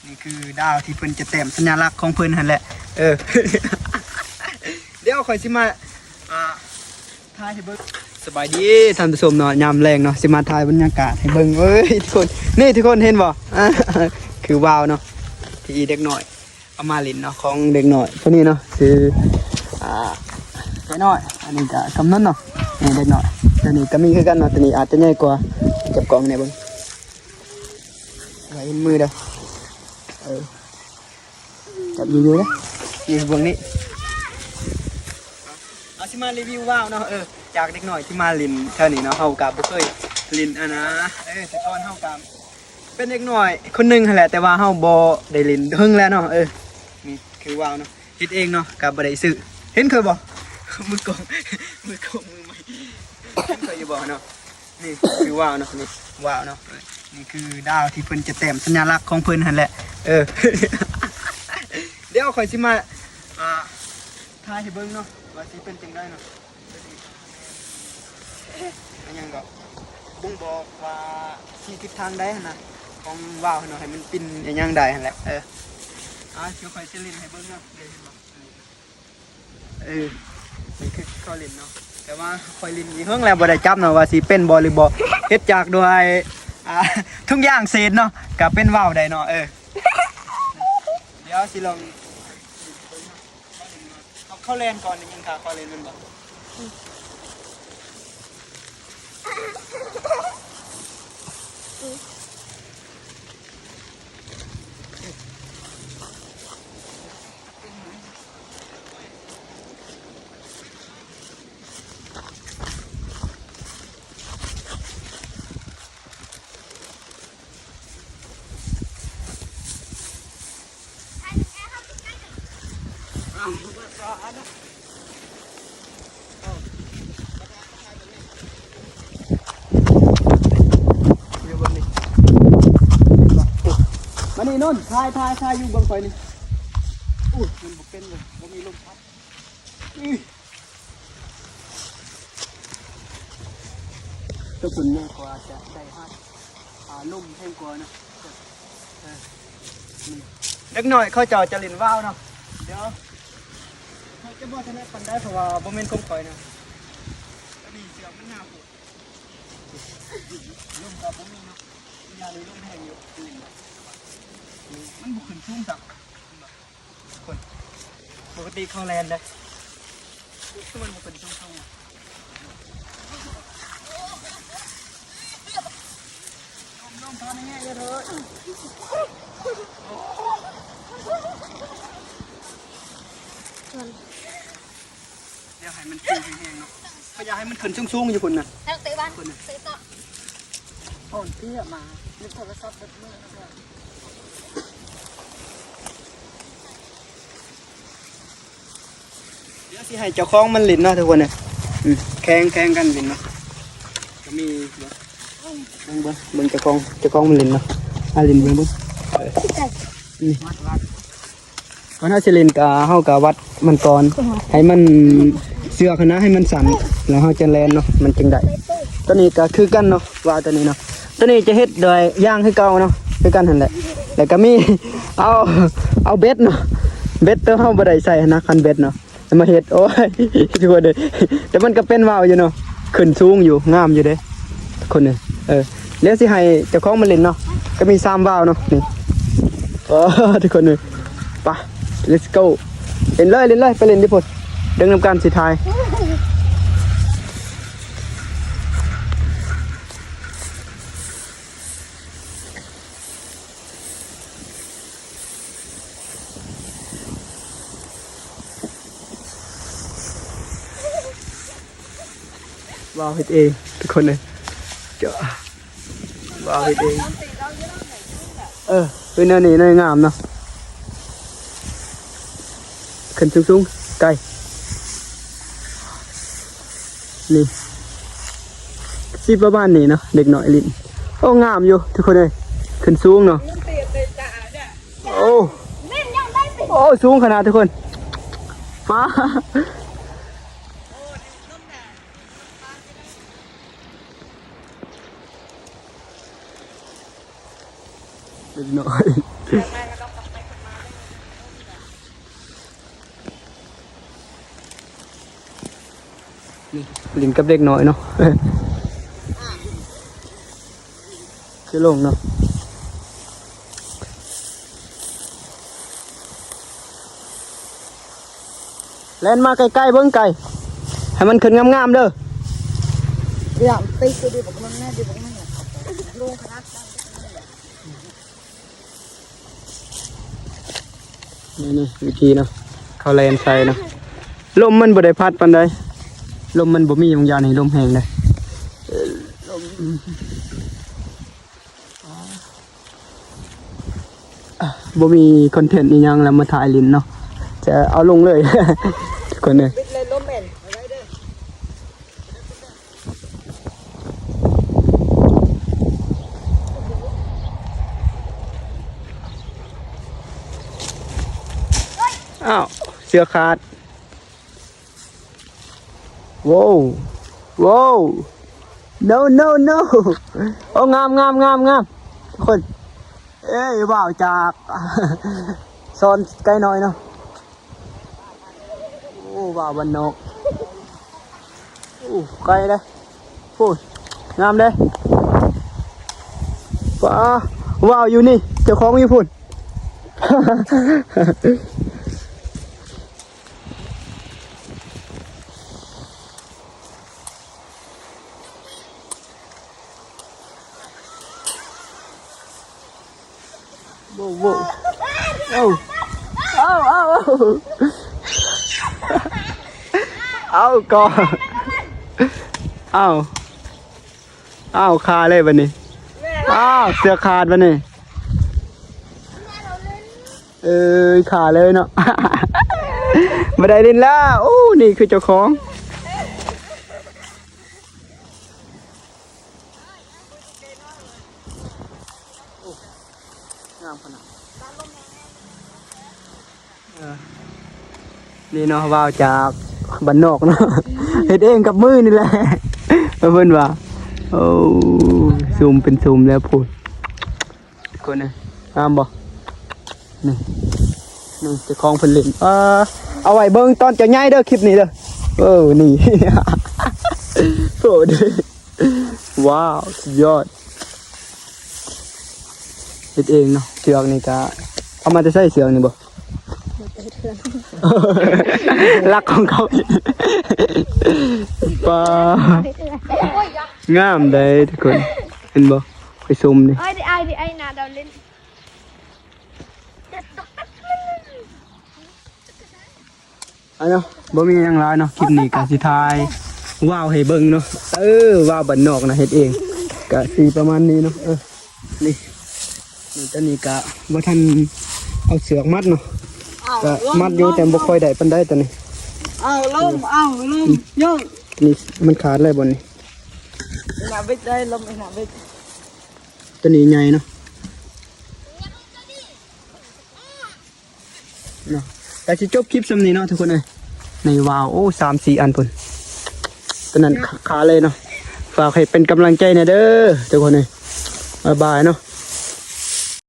ນີ້ຄືດາວທີ່ເພິ່ນຈະແຕ້ມສັນຍາລັກຂອງເພິ່ນຫັ້ນແຫຼະ. ເອີ ດຽວຂ້ອຍຊິມາ ອ່າ ຖ່າຍໃຫ້ເບິ່ງ. ສະບາຍດີທ່ານຜູ້ຊົມເນາະ, ຍາມແລງເນາະ ຊິມາຖ່າຍບັນຍາກາດໃຫ້ເບິ່ງ. ເອີຍ ທຸກຄົນ ນີ້ທຸກຄົນເຫັນບໍ່? ຄືວ້າວເນາະ ທີ່ເດັກນ້ອຍເອົາມາຫຼິ້ນເນາະ ຂອງເດັກນ້ອຍຜູ້ນີ້ເນາະ ຊື່ ອ່າ ເດັກນ້ອຍ. ອັນນີ້ກໍກຳນົດເນາະ ນີ້ເດັກນ້ອຍ ຕົວນີ້ກໍມີຄືກັນເນາະ. ຕົວນີ້ອາດຈະໃຫຍ່ກວ່າ ຈັບກ້ອງແດ່ເບິ່ງ ຢ່າເຫັນມືເດີ້. ເອີ ຈັບຢູ່ໆເດີ້ ນີ້ເບິ່ງນີ້ ເຮົາຊິມາຣີວິວວ້າວເນາະ. ເອີ ຈາກເດັກນ້ອຍທີ່ມາຫຼິ້ນແຖວນີ້ເນາະ ເຮົາກໍບໍ່ເຄີຍຫຼິ້ນ ອັນນະ ເອີ ແຕ່ກ່ອນເຮົາກໍເປັນເດັກນ້ອຍຄົນໜຶ່ງຫັ້ນແຫຼະ ແຕ່ວ່າເຮົາບໍ່ໄດ້ຫຼິ້ນເຖິງແລ້ວເນາະ. ເອີ ນີ້ຄືວ້າວເນາະ ເຮັດເອງເນາະ ກໍບໍ່ໄດ້ຊື້. ເຫັນຂ້ອຍບໍ່? ມືກ້ອງ ມືກ້ອງມືໃໝ່ ເຫັນຂ້ອຍຢູ່ບໍ່ເນາະ? ນີ້ຄືວ້າວເນາະ ນີ້ວ້າວເນາະ. ນີ້ຄືດາວທີ່ເພິ່ນຈະແຕ້ມສັນຍາລັກຂອງເພິ່ນຫັ້ນແຫຼະ. ເອີ ດຽວຂ້ອຍຊິມາ ອ່າ ຖ່າຍໃຫ້ເບິ່ງເນາະ ວ່າຊິເປັນຈັ່ງໃດເນາະ. ອັນຫຍັງກໍບົ່ງບອກວ່າທີ່ທິດທາງໃດຫັ້ນນະ ຂອງວ້າວເນາະ ໃຫ້ມັນປິ່ນອີ່ຫຍັງໄດ້ຫັ້ນແຫຼະ. ເອີ ອ່າ ດຽວຂ້ອຍຊິຫຼິ້ນໃຫ້ເບິ່ງເນາະ. ເອີ ເອີ ນີ້ຄືຂ້ອຍຫຼິ້ນເນາະ ແຕ່ວ່າຂ້ອຍຫຼິ້ນນີ້ເຫິງແລ້ວ ບໍ່ໄດ້ຈັບເນາະ ວ່າຊິເປັນບໍ່ຫຼືບໍ່. ເຮັດຈາກດ້ວຍ ອ່າ ທຸງຢາງເສດເນາະ ກໍເປັນວ້າວໄດ້ເນາະ. ເອີ ດຽວຊິລອງ ເຂົາ ເຂົາແລ່ນກ່ອນ ໄດ້ຍິນຂ່າວເຂົາແລ່ນແມ່ນບໍ່? ມານີ້ ນົນ ຖ່າຍ ຖ່າຍ ຖ່າຍຢູ່ເບິ່ງຂ້ອຍນີ້. ອຸ້ຍ ມັນບໍ່ເປັນເລີຍ ບໍ່ມີລົມພັດ. ອື ຕົວເພິ່ນໃຫຍ່ກວ່າ ຈະໄດ້ຮັບ ອ່າ ລົມແຮງກວ່ານະ. ເອີ ນີ້ ເດັກນ້ອຍເຂົາເຈົ້າຈະຫຼິ້ນວາວເນາະ. ດຽວຂ້ອຍຈະບໍ່ຖະໜັດປານໃດ ເພາະວ່າບໍ່ແມ່ນຂອງຂ້ອຍນະ. ອັນນີ້ເຊືອກມັນຍາວໂພດ ລົມກໍບໍ່ມີເນາະ. ຍາມນີ້ລົມແຮງຢູ່ ມັນບໍ່ຂຶ້ນສູງຊ້ຳ. ຄົນ ປົກກະຕິເຂົາແລ່ນເດ້ ຄືມັນບໍ່ຂຶ້ນສູງໆ. ລົມໆ ພາແມ່ເດີ ດຽວໃຫ້ມັນຂຶ້ນແຮງໆເນາະ ເຂົາຢາກໃຫ້ມັນຂຶ້ນສູງໆຢູ່ພຸ້ນນະ ທາງເຕະບານ ພຸ້ນນະ ເຕະເຕາະ ອ່ອນເຕ້ຍມາ ມີໂທລະສັບເບິດມື້ແລ້ວ. ດຽວຊິໃຫ້ເຈົ້າຂອງມັນຫຼິ້ນເນາະທຸກຄົນເອີຍ ອືມ ແຂ່ງ ແຂ່ງກັນຫຼິ້ນເນາະ ກໍມີ ເບິ່ງ ເບິ່ງ ເບິ່ງເຈົ້າຂອງ ເຈົ້າຂອງມັນຫຼິ້ນເນາະ ອາ ຫຼິ້ນເບິ່ງ ເບິ່ງ ນີ້ ກ່ອນເຮົາຊິຫຼິ້ນກໍ ເຮົາກໍວັດມັນກ່ອນ ໃຫ້ມັນ ເຊືອກຫັ້ນນະ ໃຫ້ມັນສັ້ນ ແລ້ວເຮົາຈະແລ່ນເນາະ ມັນຈຶ່ງໄດ້. ຕົວນີ້ກໍຄືກັນເນາະ ວ່າຕົວນີ້ເນາະ ຕົວນີ້ຈະເຮັດດ້ວຍຢາງຄືເກົ່າເນາະ ຄືກັນຫັ້ນແຫຼະ ແລ້ວກໍມີ ເອົາ ເອົາເບັດເນາະ ເບັດໂຕເຮົາບໍ່ໄດ້ໃສ່ຫັ້ນນະ ຄັນເບັດເນາະ ມາເຮັດ ໂອ້ຍ ທຸກຄົນເອີຍ ແຕ່ມັນກໍເປັນວາວຢູ່ເນາະ ຂຶ້ນສູງຢູ່ ງາມຢູ່ເດ້ ທຸກຄົນເອີຍ. ເອີ ດຽວຊິໃຫ້ເຈົ້າຂອງມັນຫຼິ້ນເນາະ ກໍມີສາມວາວເນາະ ນີ້ ໂອ້ ທຸກຄົນເອີຍ ໄປ let's go ຫຼິ້ນເລີຍ ຫຼິ້ນເລີຍ ໄປຫຼິ້ນຢູ່ພຸ້ນ ເບິ່ງນຳກັນ ຊິຖ່າຍ. ວາວເຮັດເອງທຸກຄົນເອີຍ ເຈົ້າ ວາວເຮັດເອງ ເອີ ເປັນແນວນີ້ນະ ງາມເນາະ ຂຶ້ນສູງໆ ໄກ ນີ້ ຊິປະມານນີ້ເນາະ ເດັກນ້ອຍຫຼິ້ນ ໂອ້ ງາມຢູ່ທຸກຄົນເອີຍ ຂຶ້ນສູງເນາະ ໂອ້ ໂອ້ ສູງຂະໜາດທຸກຄົນ ຟ້າ ເດັກນ້ອຍ ແບບນັ້ນແລ້ວກໍ ຫຼິ້ນກັບເດັກນ້ອຍເນາະ ຄືລົງເນາະ ແລ່ນມາໃກ້ໆ ເບິ່ງໄກ ໃຫ້ມັນຂຶ້ນງາມໆເດີ. ນີ້ໆ ວິທີເນາະ ເຂົາແລ່ນໃສ່ເນາະ ລົມມັນບໍ່ໄດ້ພັດປານໃດ ລົມມັນບໍ່ມີ ບາງຢ່າງນີ້ລົມແຮງເດ້ ເອີ ລົມ ອ່າ ບໍ່ມີຄອນເທັນອີ່ຫຍັງແລ້ວ ມາຖ່າຍຫຼິ້ນເນາະ ຈະເອົາລົງເລີຍ ທຸກຄົນເອີຍ. ອ້າວ ເຊືອກຂາດ ໂວ້ວ ໂວ້ວ no no no ໂອ້ ງາມ ງາມ ງາມ ງາມ ທຸກຄົນ ເອີຍ ບ່າວຈາກ ສອນໄກນ້ອຍເນາະ. ໂອ້ ບ່າວບ້ານນອກ ໂອ້ ໄກເດ້ ພຸ້ນ ງາມເດ້ ປ້າ ບ່າວຢູ່ນີ້ ເຈົ້າຂອງຢູ່ພຸ້ນ. ໂວ້ ໂວ້ ເອົ້າ ເອົ້າ ເອົ້າ ເອົ້າ ເອົ້າ ກໍ ເອົ້າ ເອົ້າ ຄາເລີຍບັດນີ້ ເອົ້າ ເຊືອກຂາດບັດນີ້ ເອີຍ ຄາເລີຍເນາະ ບໍ່ໄດ້ຫຼິ້ນແລ້ວ. ໂອ້ ນີ້ຄືເຈົ້າຂອງ. ໂອ້ ງາມຂະໜາດ ເອີ ນີ້ເນາະ ບ່າວຈາກບ້ານນອກເນາະ ເຮັດເອງກັບມືນີ້ແຫຼະ ເພິ່ນວ່າ ໂອ້ ຊຸມເປັນຊຸມແລ້ວພຸ້ນ ທຸກຄົນເອີຍ ງາມບໍ່? ນີ້ ນີ້ເຈົ້າຂອງເພິ່ນຫຼິ້ນ ເອີ ເອົາໄວ້ເບິ່ງຕອນເຈົ້າໃຫຍ່ເດີ ຄລິບນີ້ເດີ ເອີ ນີ້ ໂອ້ ວ້າວ ສຸດຍອດ ເຮັດເອງເນາະ ເຊືອກນີ້ກະເອົາມາແຕ່ໃສ ເຊືອກນີ້ບໍ່? ລັກຂອງເຂົາ ປ້າ ງາມໃດ໋ທຸກຄົນ ເຫັນບໍ່? ຂ້ອຍຊົມນີ້ ອ້າຍ ອ້າຍ ອ້າຍ ໜ້າດາວຫຼິ້ນ ອັນເນາະ ບໍ່ມີຫຍັງຫຼາຍເນາະ ຄລິບນີ້ກະຊິຖ່າຍວາວໃຫ້ເບິ່ງເນາະ ເອີ ວາວບ້ານນອກນະ ເຮັດເອງ ກະຊິປະມານນີ້ເນາະ ເອີ ນີ້ ນີ້ ຕອນນີ້ກະບໍ່ທັນເອົາເຊືອກມັດເນາະ ກະມັດຢູ່ ແຕ່ບໍ່ຄ່ອຍໄດ້ປານໃດຕອນນີ້ ອ້າວ ລົມ ອ້າວ ລົມ ໂຍກ ນີ້ມັນຂາດແລ້ວບໍ່ນີ້ ໜ້າເບັດໄດ້ ລົມ ໜ້າເບັດ ໂຕນີ້ໃຫຍ່ເນາະ ເນາະ ກະຊິຈົບຄລິບສ່ຳນີ້ເນາະທຸກຄົນເອີຍ ໃນວາວ ໂອ້ ສາມສີ່ອັນພຸ້ນ ຕອນນັ້ນ ອືມ ຄາເລີຍເນາະ ຝາກໃຫ້ເປັນກຳລັງໃຈແດ່ເດີທຸກຄົນເອີຍ ບາຍບາຍເນາະ.